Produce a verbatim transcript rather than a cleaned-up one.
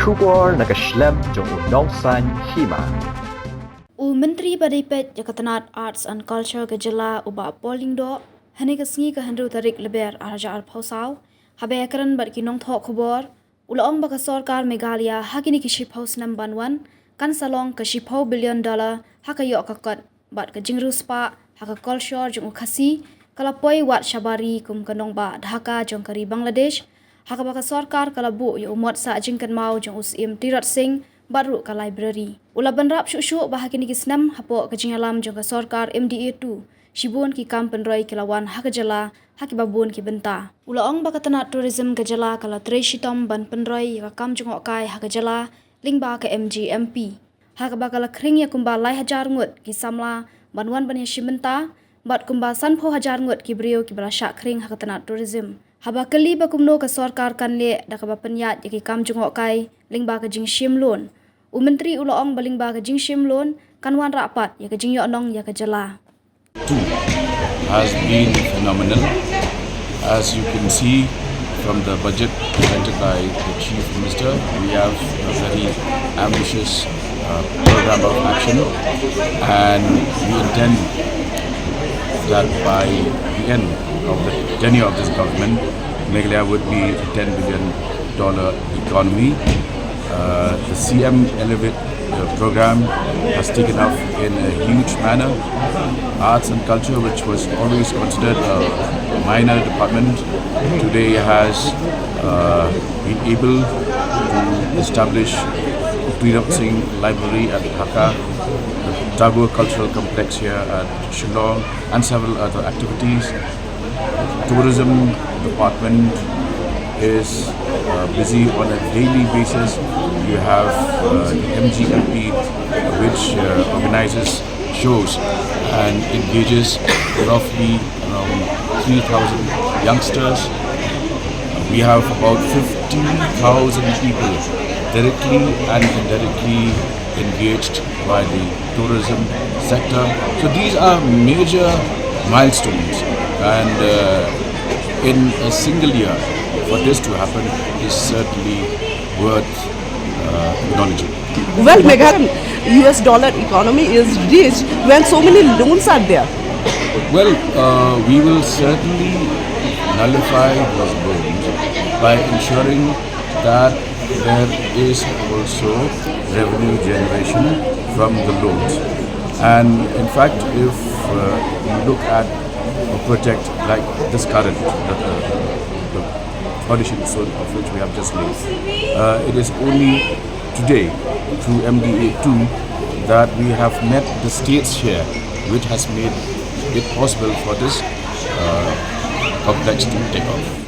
Khubor na ka shlem jong u Nongsaiñ Hima. U Myntri ba dei peit ïa ka tnat Arts and Culture ka jylla u Bah Paul Lyngdoh, hynne ka sngi ka hynriew tarik Lber ar hajar arphew saw, haba ïakren bad ki nongthoh khubor, u la ong ba ka sorkar Meghalaya ha kine ki shiphew snem ban wan, kan sa long ka shiphew billion dollar ha ka ïoh ka kot bad ka jingriewspah ha ka kolshor jong u Khasi, ka la poi wat shabar ri kum ka nongbah Dhaka jong ka ri Bangladesh, ha kaba ka sorkar ka la buh ïa u mot sah jingkynmaw jong u Syiem Tirot Sing bad ruh ka library. U la bynrap shuh shuh ba ha kine ki snem hapoh ka jingïalam jong ka sorkar M D A two, shibun ki kam pynroi ki la wan ha ka jylla ha kiba bun ki bynta. U la ong ba ka tnat tourism ka jylla ka la trei shitom ban pynroi ïa ka kam jngohkai ha ka jylla lyngba ka M G M P, ha kaba ka la khring ïa kumba lai hajar ngut ki samla ban wan ban ïashim bynta, bad kumba sanphew hajar ngut ki briew kiba la shah khring ha ka tnat tourism. Haba kylli ba kumno ka sorkar kan leh da kaba pynïaid ïa ki kam jngohkai lyngba ka jingshim loan, u Myntri u la ong ba lyngba ka jingshim loan kan wanrah pat ïa ka jingïohnong ïa ka jylla. Two has been phenomenal. As you can see from the budget presented by the Chief Minister, we have a very ambitious uh, program of action, and we intend that by the end of the tenure of this government, Meghalaya would be a ten billion dollar economy. Uh, the C M Elevate uh, program has taken off in a huge manner. Arts and culture, which was always considered a minor department, today has uh, been able to establish Tirot Sing Library at Dhaka, the Tagore Cultural Complex here at Shillong, and several other activities. Tourism department is uh, busy on a daily basis. You have uh, the M G M P, which uh, organizes shows and engages roughly around three thousand youngsters. We have about fifteen thousand people directly and indirectly engaged by the tourism sector. So these are major milestones, and uh, in a single year, for this to happen is certainly worth uh, acknowledging. Well, Meghalaya, U S dollar economy is rich when so many loans are there. Well, uh, we will certainly nullify those loans by ensuring that there is also revenue generation from the loans. And in fact, if uh, you look at a project like this current, the, the, the foundation stone of which we have just laid, uh, it is only today through M D A two that we have met the state's share, which has made it possible for this uh, complex to take off.